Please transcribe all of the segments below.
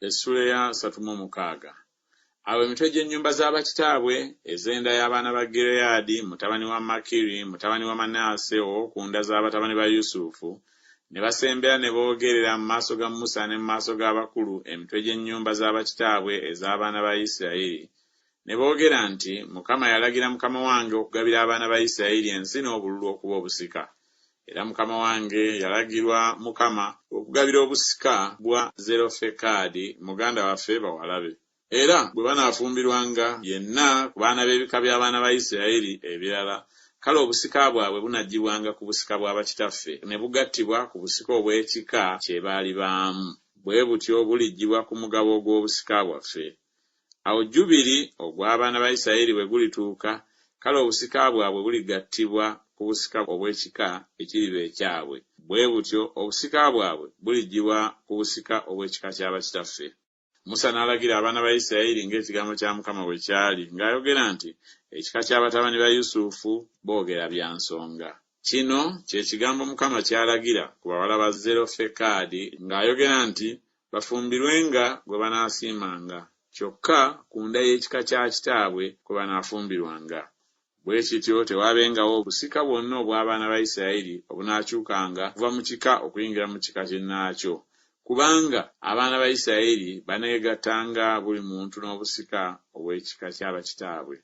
Essuula eya 36. Awo emitwe gy'ennyumba za bakitaabwe ez'enda y'abaana ba Gireyaadi mutabani wa Makiri mutabani wa Manase ow'oku nda z'abatabani ba Yusufu ne basembera ne boogerera mu maaso ga Musa ne mu maaso g'abakulu emitwe gy'ennyumba za bakitaabwe ez'abaana ba Isirayiri, ne boogera nti Mukama yalagira mukama wange okugabira abaana ba Isirayiri ensi n'obululu okuba obusika. Era mukama wange yalagirwa Mukama okugabira obusika bwa Zerofekaadi muganda waffe bawala be. Era bwe banaafumbirwanga yenna ku baana b'ebika by'abaana ba Isirayiri ebirala, kale obusika bwabwe bunaggyibwanga ku busika bwa bakitaffe, ne bugattibwa ku busika obw'ekika kye balibaamu, bwe butyo buliggyibwa ku mugabo ogw'obusika bwaffe. Awo jjubiri ogw'abaana ba Isirayiri bwe gulituuka, kale obusika bwabwe buligattibwa ku busika obw'ekika ekiriba ekyabwe, bwe butyo obusika bwabwe buliggyibwa ku busika obw'ekika kya bakitaffe. Musa n'alagira abaana ba Isirayiri ng'ekigambo kya Mukama bwe kyali, ng'ayogera nti Ekika kya batabani ba Yusufu boogera bya nsonga. Kino kye kigambo Mukama ky'alagira ku bawala ba Zerofekaadi ng'ayogera nti Bafumbirwenga gwe banaasiimanga, kyokka ku nda y'ekika kya kitaabwe kwe banaafumbirwanga. Bwe kityo tewaabengawo busika bwonna obw'abaana ba Isirayiri obunaakyukanga okuva mu kika okuyingira mu kika kinnaakyo, kubanga abaana ba Isirayiri baneegattanga buli muntu n'obusika obw'ekika kya bakitaabwe.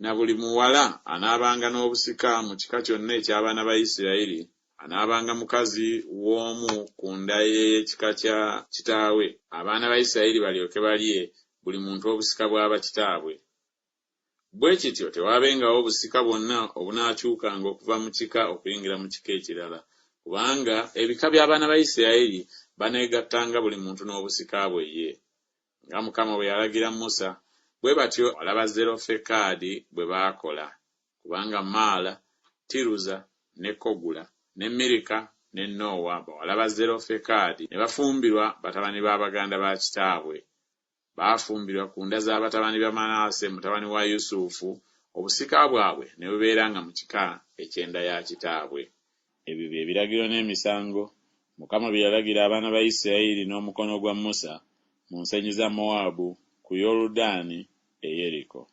Na buli muwala anaabanga n'obusika mu kika kyonna eky'abaana ba Isirayiri anaabanga mukazi w'omu ku nda ey'ekika kya kitaawe, abaana ba Isirayiri balyoke balye buli muntu obusika bwa bakitaabwe. Bwe kityo tewaabengawo busika bwonna obunaakyukanga okuva mu kika okuyingira mu kika ekirala, kubanga ebika by'abaana ba Isirayiri baneegattanga buli muntu n'obusika bwe ye. Nga Mukama bwe yalagira Musa, bwe batyo bawala ba Zerofekaadi bwe baakola, kubanga Maala, Tiruza, ne Kogula, ne Mirika, ne Noowa, bawala ba Zerofekaadi, ne bafumbirwa batabani ba baganda ba kitaabwe. Baafumbirwa ku nda za batabani ba Manase mutabani wa Yusufu, obusika bwabwe ne bubeeranga mu kika eky'enda ya kitaabwe. Ebyo bye biragiro n'emisango, Mukama bye yalagira abaana ba Isirayiri n'omukono gwa Musa mu nsenyi za Mowaabu ku Yoludaani e Yeriko.